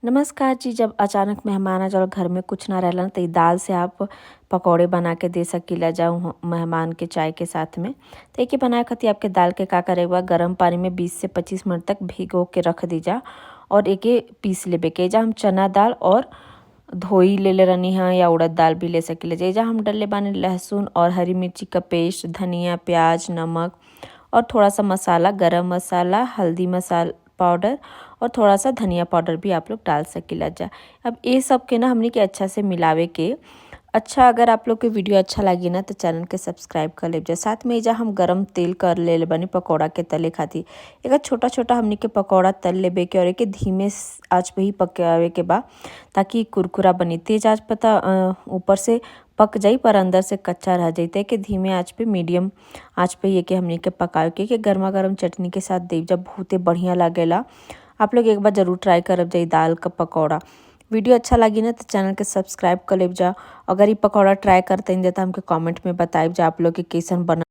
नमस्कार जी। जब अचानक मेहमान आ जाओ, घर में कुछ ना रहला, त इ दाल से आप पकौड़े बना के दे सकीला जाऊँ मेहमान के चाय के साथ में। तो एके बनाए खातिर आपके दाल के का करे बा, गरम पानी में 20 से 25 मिनट तक भिगो के रख दीजा और एके पीस लेबे के। एजा हम चना दाल और धोई लेले रहनी है या उड़द दाल भी ले सकीला। एजा हम डलले बानी लहसुन और हरी मिर्ची का पेस्ट, धनिया, प्याज, नमक और थोड़ा सा मसाला, गरम मसाला, हल्दी मसाला पाउडर और थोड़ा सा धनिया पाउडर भी आप लोग डाल सकीला जा। अब ये सब के ना हमनी के अच्छा से मिलावे के। अच्छा, अगर आप लोग के वीडियो अच्छा लगी ना तो चैनल के सब्सक्राइब कर लेब जा। साथ में एजा हम गरम तेल कर ले बानी पकौड़ा के तले खातिर। एक छोटा छोटा हमनी के पकौड़ा तल लेबे के और एके धीमे आँच पे ही पकावे के बा ताकि कुरकुरा बनी। तेज आँच पे त ऊपर से पक जाई पर अंदर से कच्चा रह जाई। के धीमे आँच पे, मीडियम आँच पे ये के हमनी के पकावे के। गर्मा गर्म चटनी के साथ देव जब बहुते बढ़िया लागेला। आप लोग एक बार जरूर ट्राई करब जाई दाल का पकौड़ा। वीडियो अच्छा लगी ना तो चैनल के सब्सक्राइब कर लेब जा। अगर ये पकौड़ा ट्राई करते हैं तो हमके कमेंट में बताइब जा आप लोग के कैसन बना।